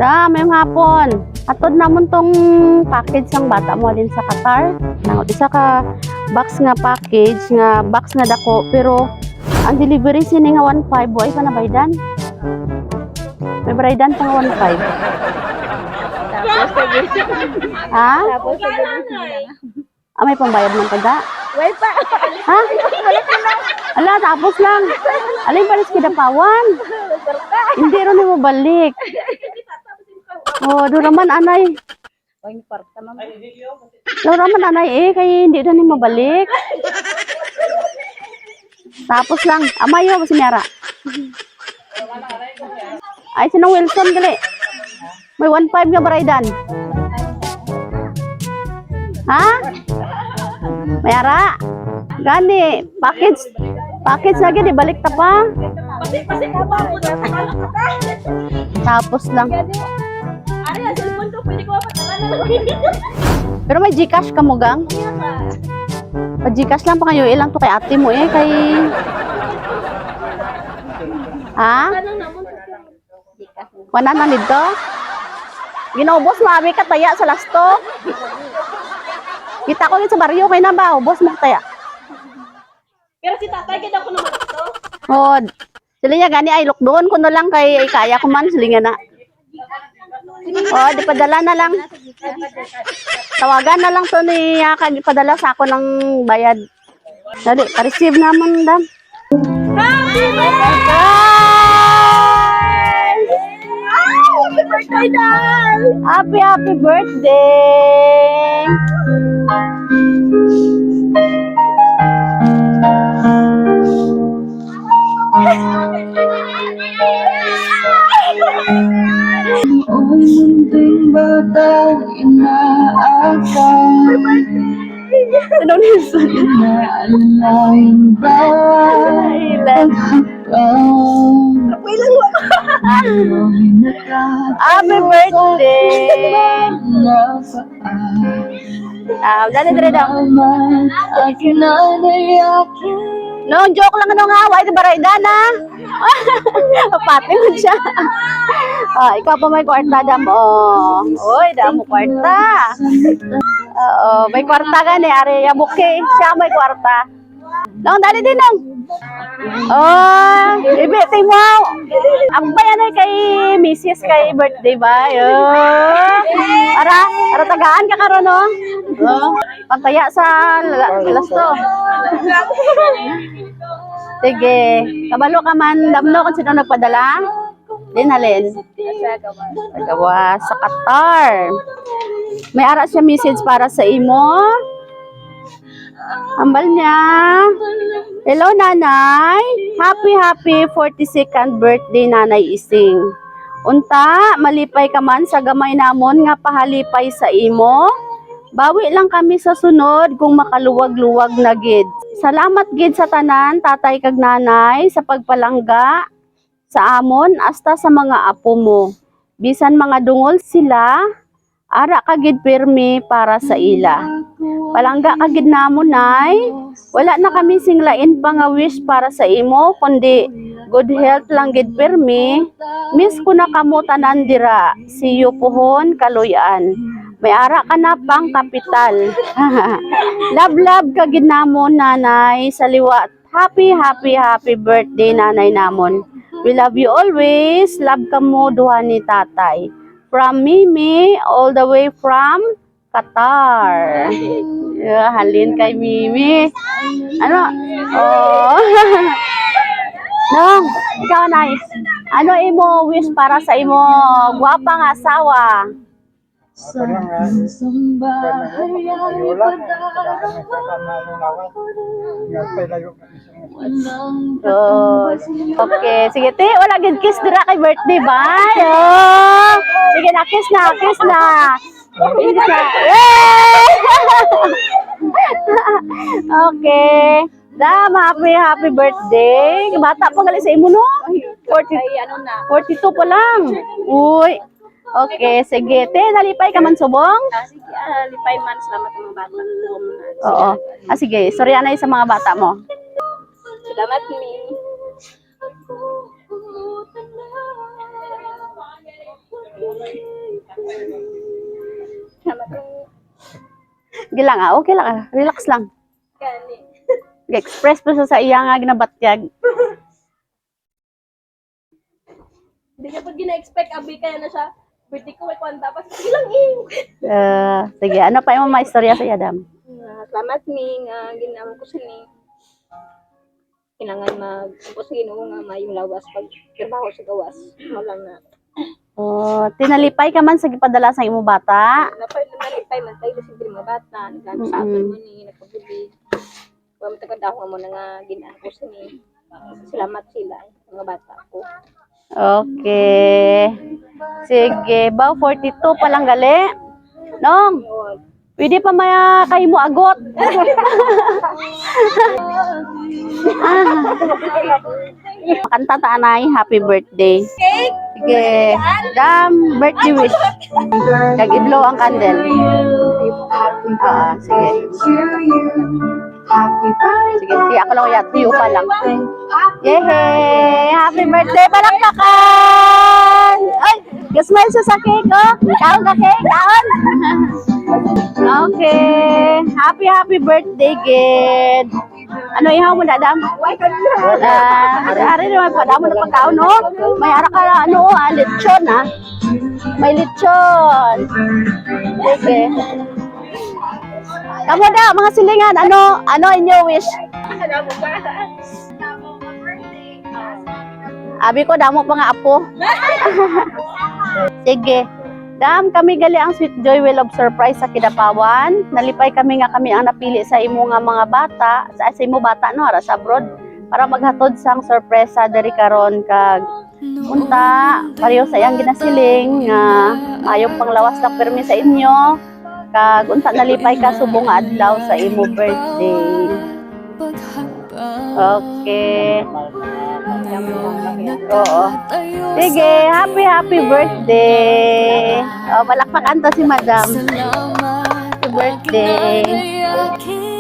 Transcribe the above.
Da, may hapon. Atod namon tong package sang bata mo din sa Qatar. Nang isa ka box nga package nga box nga dako, pero ang delivery sini nga 1.5 boy pa na baydan. May baydan pa nga 1.5. Tapos sa Ha? Tapos sa Ah, may pambayad man tada. Wait pa. Ha? Ala, tapos lang. Alin pa rin kidapawan. Hindi ron mo balik. Oh, do raman anay. Oy, kwarta, ma'am. Do raman anay eh kay hindi ron mo balik. Tapos lang, amayo ba sinara? Ay, sinong Wilson gali? May 1.5 nga baraydan. Ha? May ara? Gani, package. Package na gid, ibalik ta pa. Tapos lang. Ari, ang cellphone ko, pwede ko mapatalan. Pero may GCash ka mo, gang? Pa GCash lang pa kayo, ilang to kay ate mo eh, kay. Ha? Wala na nito? Ginaubos mo, abi ka taya sa lasto. Kita ko yun sa baryo, kay na ba? Ubos mo taya. Pero si tatay, ganda ko naman ito. Oh, sila niya gani ay lockdown ko na lang kay ay, kaya ko man sila nga na. Oh, di padala na lang. Tawagan na lang to ni kag padala sa ako ng bayad. Dali, pa-receive naman dam. Happy birthday! Happy birthday, Dal! Happy happy birthday! Ang munting batang inaakay. Ano ni Inaalay bawat paghakbang. Happy birthday! Nasa Ah, dali dali daw. Salamat at nanay aking No, joke lang ano nga, white barayda na. Pati mo siya. Ah, ikaw pa may kwarta dam. Oh. Oy, dam mo kwarta. Oo, may kwarta ka ni Ari Yabuke. Siya may kwarta. Nong, dali din nong. Oh, ibi mo. Ang bayan ay kay Mrs. kay birthday ba? Oh. Ara, ara tagaan ka karon no? Oh, pantaya sa lasto. Sige, kabalo ka man damno kung sino nagpadala. Din halin. Nagawa sa Qatar. May ara siya message para sa imo. Ambal niya. Hello, Nanay. Happy, happy 42nd birthday, Nanay Ising. Unta, malipay ka man sa gamay namon nga pahalipay sa imo. Bawi lang kami sa sunod kung makaluwag-luwag na gid. Salamat gid sa tanan, tatay kag nanay, sa pagpalangga sa amon hasta sa mga apo mo. Bisan mga dungol sila, ara ka gid pirmi para sa ila. Palangga ka gid namo, Nay. Wala na kami singlain pa nga wish para sa imo kundi good health lang gid pirmi. Miss ko na kamo tanan dira. See you puhon kaluyan. May ara ka na pang kapital. Love love ka gid namon, Nanay, sa liwat. Happy happy happy birthday, Nanay namon. We love you always. Love ka mo duha ni tatay. From Mimi all the way from Qatar. Yeah, halin kay Mimi. Ano? Oh. No, ikaw na. Ano imo wish para sa imo gwapa nga asawa? Sa isang bahay ay padarama. Walang Good. Okay, sige te, wala gid kiss dira kay birthday ba? Oh. Sige na, kiss na, kiss na. Kiss na. Yay! Okay. Dam, happy happy birthday. Bata pa gali sa imo no? 40, Ay, ano na. 42 pa lang. Uy. Okay, sige. Te, nalipay ka man subong? Ah, sige, ah, lipay man. Salamat sa mga bata. Oo. Ah, sige. Sorry anay sa mga bata mo. Salamat, Mi. Sige lang ah, okay lang ah. Relax lang. Gani. Express pa siya sa iya nga ginabatyag. Hindi ka pag gina-expect, abi kaya na siya. Birthday ko, may kwanta pa. Sige lang eh. Sige, ano pa yung mga istorya sa iya, Dam? Nga, salamat mi nga ginamo ko sini. Kailangan mag sa Ginoo nga maayong lawas pag trabaho sa gawas. Mao lang na. Oh, tinalipay ka man sa gipadala sa imo bata. Napay namalipay man tayo sa mga bata, nagano sa aton mo ni nagpabulig. Wa man tagad ako nga mo na nga ginaan ko sini. Salamat sila mga bata ko. Okay. Sige, baw 42 pa lang gali. Nong, pwede pa maya kay mo agot. Ah. Kanta ta anay, happy birthday. Sige. Dam, birthday wish. Kag i-blow ang candle. Ah, sige. Sige, sige, ako lang ya, tuyo pa lang. Yehey! Happy birthday! Palakpakan! Ay! Smile siya sa cake, oh! Kaon ka cake? Kaon! Okay. Happy, happy birthday, kid! Ano, ihaw mo na, Dam? Ah, ari naman pa, damo na pagkaon, oh. May ara ka na, ano, oh, lechon, ah. May lechon. Sige. Kamu na, mga silingan, ano, ano inyo wish? Abi ko, damo pa nga apo. Sige. Dam, kami gali ang Sweet Joy Will of Surprise sa Kidapawan. Nalipay kami nga kami ang napili sa imo nga mga bata, sa imo bata no, ara sa abroad para maghatod sang sorpresa diri karon kag unta pareho sa iyang ginasiling nga maayong panglawas na permi sa inyo kag unta nalipay ka subong nga adlaw sa imo birthday. Okay. Oo. Sige, happy happy birthday. Oh, palakpakan to si Madam. Salamat Happy birthday. aking